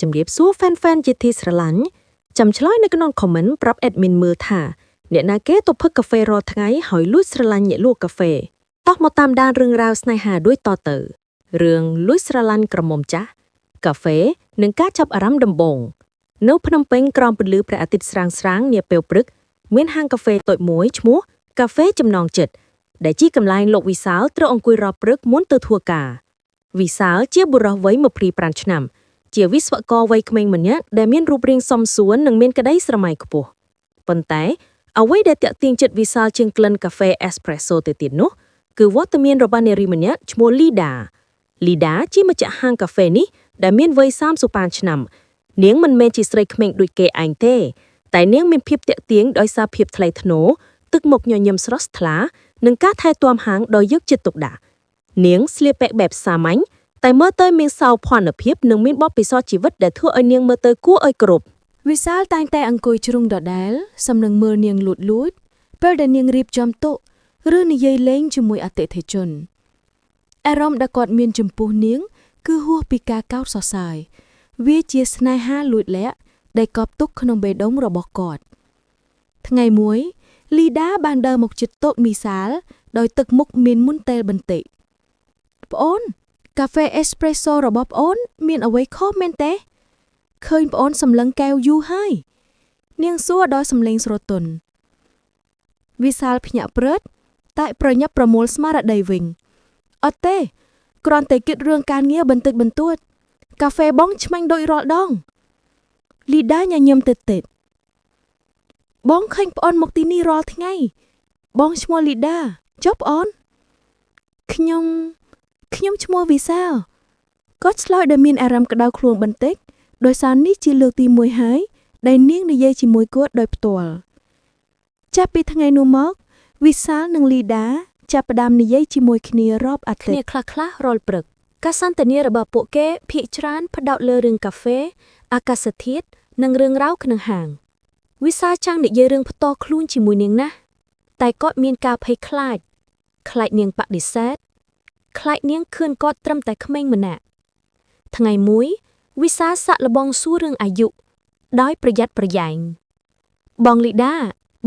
ជំរាបសួរ fan fan ជាទីស្រឡាញ់ចាំឆ្លើយនៅក្នុង comment ប្រាប់ admin មើលថាអ្នកណាគេទៅផឹកកាហ្វេរាល់ថ្ងៃហើយលួចស្រឡាញ់អ្នកលក់កាហ្វេតោះមកតាមដានរឿងរ៉ាវស្នេហាដូចតទៅរឿងលួចស្រឡាញ់ក្រមុំចាស់កាហ្វេនិងការចាប់អារម្មណ៍ដំបូងនៅភ្នំពេញក្រោមពន្លឺព្រះអាទិត្យស្រាងស្រាងនាពេលព្រឹកមានហាងកាហ្វេតូចមួយឈ្មោះកាហ្វេចំណងចិត្តដែលជាកន្លែងលោកវិសាលត្រូវអង្គុយរាល់ព្រឹកមុនទៅធ្វើការវិសាលជាបុរសវ័យ25ឆ្នាំ ជាវិស្វករវ័យក្មេងម្នាក់ដែលមានរូបរាងសមសួននិងមានក្តីស្រមៃខ្ពស់ប៉ុន្តែអ្វីដែលទាក់ទាញចិត្តវិសាលជាងក្លិនកាហ្វេអេសប្រេសសូទៅទៀតនោះគឺវត្តមានរបស់នារីម្នាក់ឈ្មោះលីដាលីដាជាម្ចាស់ហាងកាហ្វេនេះដែលមានវ័យ35ឆ្នាំនាងមិនមែនជាស្រីក្មេងដូចគេឯងទេតែនាងមានភាពទាក់ទាញដោយសារភាពថ្លៃថ្នូរទឹកមុខញញឹមស្រស់ថ្លានិងការថែទាំហាងដោយយកចិត្តទុកដាក់នាងស្លៀកពាក់បែបសាមញ្ញ តែមើលទៅមានសោភ័ណភាពនិងមានបទពិសោធន៍ជីវិតដែលធ្វើឲ្យនាងមើលទៅគួរឲ្យគោរព វិសាលតែងតែអង្គុយជ្រុងដដែលសំនឹងមើលនាងលួចលួចពេលដែលនាងរៀបចំតុឬនិយាយលេងជាមួយអតិថិជនអារម្មណ៍ដែលគាត់មានចំពោះនាង គឺហួសពីការកោតសរសើរវាជាស្នេហាលួចលាក់ដែលកប់ទុកក្នុងបេះដូងរបស់គាត់ថ្ងៃមួយលីដាបានដើរមកជិតតុមីសាលដោយទឹកមុខមានមុនទែលបន្តិចប្អូនកាហ្វេអេសប្រេសសូរបស់ប្អូនមានអ្វីខុសមែនទេ ឃើញប្អូនសម្លឹងកែវយូរហើយ នាងសួរដោយសំឡេងស្រទន់វិសាលភ្ញាក់ព្រឹតតែប្រញាប់ប្រមូលស្មារតីវិញអត់ទេគ្រាន់តែគិតរឿងការងារបន្តិចបន្តួចកាហ្វេបងឆ្ងាញ់ដូចរាល់ដងលីដាញញឹមតិចតិចបងឃើញប្អូនមកទីនេះរាល់ថ្ងៃបងឈ្មោះលីដាចុះប្អូនខ្ញុំខ្ញុំឈ្មោះវិសាលគាត់ឆ្លើយដោយមានអារម្មណ៍ក្តៅខ្លួនបន្តិច ដោយសារនេះជាលើកទីមួយហើយដែលនាងនិយាយជាមួយគាត់ដោយផ្ទាល់ចាប់ពីថ្ងៃនោះមកវិសាលនិងលីដាចាប់ផ្ដើមនិយាយជាមួយគ្នារាប់អាទិ គ្នា ត្យ ខ្លះៗរាល់ព្រឹកការសន្ទនារបស់ពួកគេភាគច្រើនផ្ដោតលើរឿងកាហ្វេអាកាសធាតុនិងរឿងរ៉ាវក្នុងហាងវិសាលចង់និយាយរឿងផ្ទាល់ខ្លួនជាមួយនាងណាស់តែគាត់មានការភ័យខ្លាចខ្លាចនាងបដិសេធខ្លាចនាងខឿនគាត់ត្រឹមតែក្មេងម្នាក់ថ្ងៃមួយវិសាលសាក់លបងសួររឿងអាយុដោយប្រយ័ត្នប្រយែងបងលីដា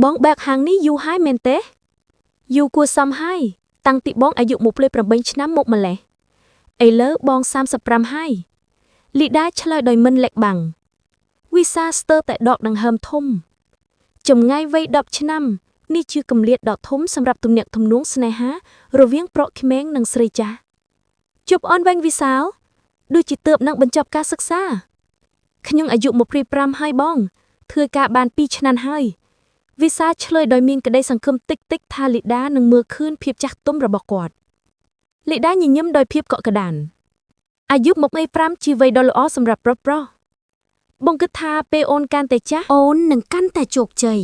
បងបែកហាងនេះយូរហើយមែនទេយូរគួរសមហើយតាំងពីបងអាយុ28ឆ្នាំមកម្លេះឥឡូវបង35ហើយលីដាឆ្លើយដោយមិនលាក់បាំងវិសាលស្ទើរតែដកដង្ហើមធំចម្ងាយវ័យ10ឆ្នាំនេះជាគម្លាតដ៏ធំសម្រាប់ទំនាក់ទំនងស្នេហារវាងប្រុសក្មេងនិងស្រីចាស់ជប់អូនវិញវិសាលដូចជាទើបនឹងបញ្ចប់ការសិក្សាខ្ញុំអាយុ25ហើយបងធ្វើការបាន2ឆ្នាំហើយវិសាលឆ្លើយដោយមានក្តីសង្ឃឹមតិចតិចថាលីដានឹងមើលឃើញភាពចាស់ទុំរបស់គាត់លីដាញញឹមដោយភាពកក់ក្ដៅអាយុ25ជាវ័យដ៏ល្អសម្រាប់ប្រុសប្រុសបងគិតថាពេលអូនកាន់តែចាស់ អូននឹងកាន់តែជោគជ័យ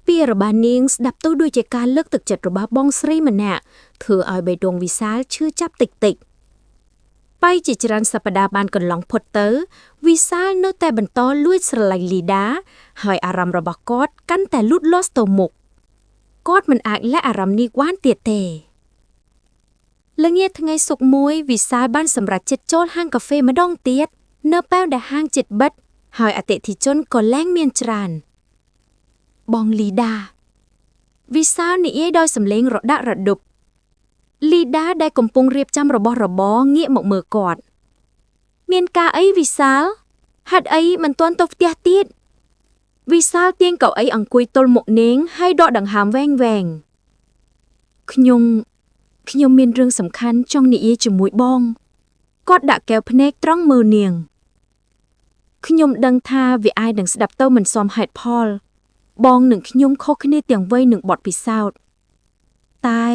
ពាក្យរបស់នាងស្ដាប់ទៅដូចជាការលើកទឹកចិត្តរបស់បងស្រីម្នាក់ធ្វើឲ្យបេះដូងវិសាលឈឺចាប់តិចតិចបៃជាច្រើនសប្តាហ៍បានកន្លងផុតទៅវិសាលនៅតែបន្តលួចស្រឡាញ់លីដាហើយអារម្មណ៍របស់គាត់កាន់តែលូតលាស់ទៅមុខគាត់មិនអាចលាក់អារម្មណ៍នេះបានទៀតទេល្ងាចថ្ងៃសុក្រមួយវិសាលបានសម្រេចចិត្តចូលហាងកាហ្វេម្ដងទៀតនៅពេលដែលហាងជិតបិទ ហើយអតិថិជនក៏លែងមានច្រើន បងលីដាវិសាលនិយាយដោយសំឡេងរដាក់រដុបលីដាដែលកំពុងរៀបចំរបស់របរងាកមកមើលគាត់ មានការអីវិសាលហេតុអីមិនទាន់ទៅផ្ទះទៀតវិសាលទាញកៅអីអង្គុយទល់មុខនាងហើយដកដង្ហើមវែងវែងខ្ញុំខ្ញុំមានរឿងសំខាន់ចង់និយាយជាមួយបងគាត់ដាក់កែវភ្នែកត្រង់មើលនាង ខ្ញុំដឹងថាវាអាចនឹងស្ដាប់ទៅមិនសមហេតុផល បងនិងខ្ញុំខុសគ្នាទាំងវ័យនិងបទពិសោធន៍តែ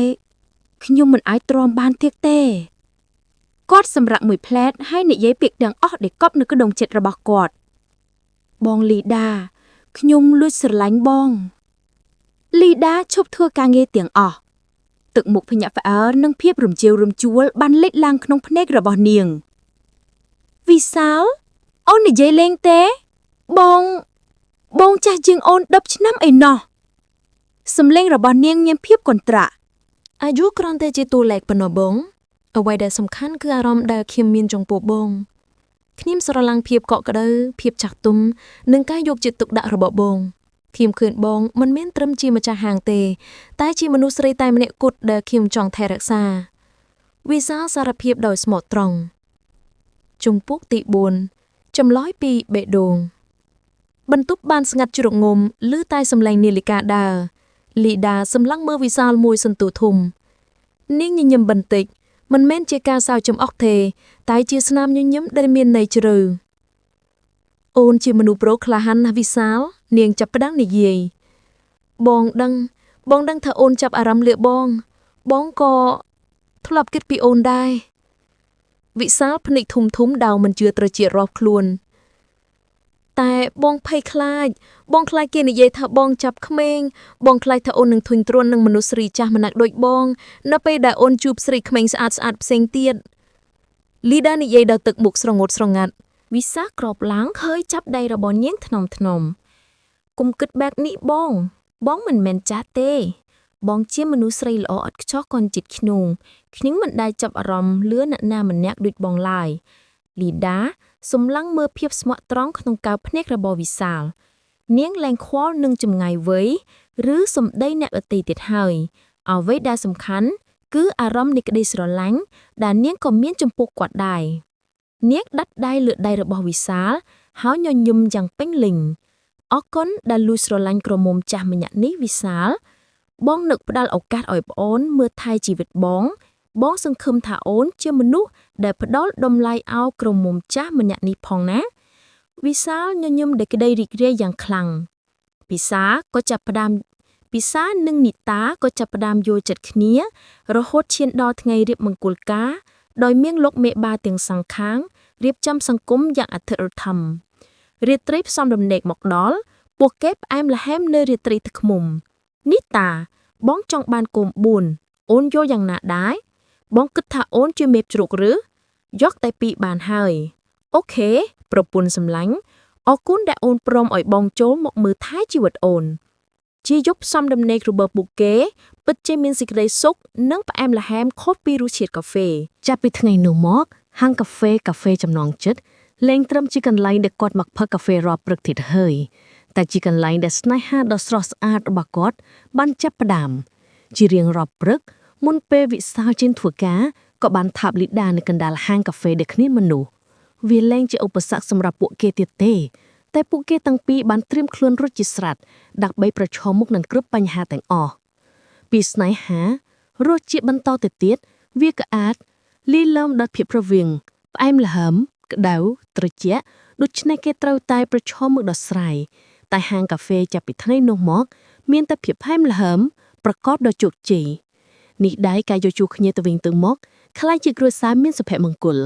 ខ្ញុំមិនអាចទ្រាំបានទៀតទេគាត់សម្រាកមួយភ្លែតហើយនិយាយពាក្យទាំងអស់ដែលកប់នៅក្នុងចិត្តរបស់គាត់បងលីដាខ្ញុំលួចស្រឡាញ់បងលីដាឈប់ធ្វើការងារទាំងអស់ទឹកមុខភ្ញាក់ផ្អើលនិងភាពរំជើបរំជួលបានលេចឡើងក្នុងភ្នែករបស់នាងវិសាល អូននិយាយលេងទេ បង បងចាស់ជាងអូន10ឆ្នាំអីណោះសំឡេងរបស់នាងមានភាពកន្ត្រាក់ អាយុគ្រាន់តែជាតួលេខប៉ុណ្ណោះបងអ្វីដែលសំខាន់គឺអារម្មណ៍ដែលខ្ញុំមានចំពោះបង ខ្ញុំស្រឡាញ់ភាពកក់ក្ដៅភាពចាស់ទុំនិងការយកចិត្តទុកដាក់របស់បងខ្ញុំឃើញបងមិនមែនត្រឹមជាម្ចាស់ហាងទេ តែជាមនុស្សស្រីតែម្នាក់គត់ដែលខ្ញុំចង់ថែរក្សាវិសាលសារភាពដោយស្មោះត្រង់ជំពូកទី4ចម្លើយពីបេះដូងបន្ទប់បានស្ងាត់ជ្រងំឮតែសំឡេងនាឡិកាដើរលីដាសម្លឹងមើលវិសាលមួយសន្ទុះធំនាងញញឹមបន្តិចមិនមែនជាការសើចចំអកទេ តែជាស្នាមញញឹមដែលមានន័យជ្រៅអូនជាមនុស្សប្រុសក្លាហានណាស់វិសាល នាងចាប់ផ្ដើមនិយាយបងដឹង បងដឹងថាអូនចាប់អារម្មណ៍លើបង បងក៏ធ្លាប់គិតពីអូនដែរវិសាលភ្នែកធំធំដៅមិនជឿត្រចៀករាប់ខ្លួន តែបងភ័យខ្លាច បងខ្លាចគេនិយាយថាបងចាប់ក្មេង បងខ្លាចថាអូននឹងធុញទ្រាន់នឹងមនុស្សស្រីចាស់ម្នាក់ដូចបង នៅពេលដែលអូនជួបស្រីក្មេងស្អាតស្អាតផ្សេងទៀតលីដានិយាយដល់ទឹកមុខស្រងូតស្រងាត់ វិសាលក្របឡើងហើយចាប់ដៃរបស់នាងថ្នមថ្នមគុំគិតបែបនេះបង បងមិនមែនចាស់ទេ បងជាមនុស្សស្រីល្អឥតខ្ចោះកូនចិត្តខ្នូងខ្ញុំមិនដែលចាប់អារម្មណ៍លឿនអ្នកណាម្នាក់ដូចបងឡើយលីដាសម្លឹងមើលភាពស្មោះត្រង់ក្នុងកៅភ្នែករបស់វិសាល នាងលែងខ្វល់នឹងចម្ងាយវ័យឬសម្ដីអ្នកដទៃទៀតហើយអ្វីដែលសំខាន់គឺអារម្មណ៍នៃក្តីស្រឡាញ់ដែលនាងក៏មានចំពោះគាត់ដែរ នាងដាត់ដៃលើដៃរបស់វិសាល ហើយញញឹមយ៉ាងពេញលេញអរគុណដែលលួចស្រឡាញ់ក្រមុំចាស់ម្នាក់នេះវិសាល បងនឹកផ្ដល់ឱកាសឲ្យប្អូនមើលថែជីវិតបង បងសង្ឃឹមថាអូនជាមនុស្សដែលផ្ដល់តម្លៃឲ្យក្រមុំចាស់ម្នាក់នេះផងណា វិសាលញញឹមដោយក្តីរីករាយយ៉ាងខ្លាំងពិសាក៏ចាប់ផ្ដើមពិសានិងនីតាក៏ចាប់ផ្ដើមយល់ចិត្តគ្នា រហូតឈានដល់ថ្ងៃរៀបមង្គលការដោយមានលោកមេបាទាំងសងខាង រៀបចំសង្គមយ៉ាងអធិកអធមរាត្រីផ្សំដំណេកមកដល់ពួកគេផ្អែមល្ហែមនៅរាត្រីទឹកឃ្មុំនេះតា បងចង់បានកូន4អូនយល់យ៉ាងណាដែរបងគិតថាអូនជាមេជ្រូកឬយកតែពីរបានហើយអូខេ ប្រពន្ធសម្លាញ់អរគុណដែលអូនព្រមឲ្យបងចូលមកមើលថែជីវិតអូន ជាយប់ផ្សំដំណេករបស់ពួកគេពិតជាមានសេចក្តីសុខនិងផ្អែមល្ហែមខុសពីរសជាតិកាហ្វេ ចាប់ពីថ្ងៃនោះមកហាងកាហ្វេកាហ្វេចំណងចិត្តលែងត្រឹមជាកន្លែងដែលគាត់មកផឹកកាហ្វេរាល់ព្រឹកទៀតហើយតែជាកន្លែងដែលស្នេហាដ៏ស្រស់ស្អាតរបស់គាត់បានចាប់ផ្ដើមជារៀងរាល់ព្រឹកមុនពេលវិសាលចេញធ្វើការក៏បានថាបលីដានៅកណ្ដាលហាងកាហ្វេដែលគ្មានមនុស្សវាលែងជាឧបសគ្គសម្រាប់ពួកគេទៀតទេ តែពួកគេទាំងពីរបានត្រៀមខ្លួនរួចជាស្រេចដើម្បីប្រឈមមុខនឹងគ្រប់បញ្ហាទាំងអស់ពីស្នេហារសជាតិបន្តទៅទៀតវាក៏អាច លាយឡំដល់ភាពប្រវៀងផ្អែមល្ហឹមក្តៅត្រជាក់ដូច្នេះគេត្រូវតែប្រឈមមុខដោះស្រាយតែហាងកាហ្វេចាប់ពីថ្ងៃនោះមក មានតែភាពផ្អែមល្ហឹមប្រកបដោយជោគជ័យនេះដែរការយកជួគ្នាទៅវិញទៅមកក្លាយជាគ្រួសារមានសុភមង្គល។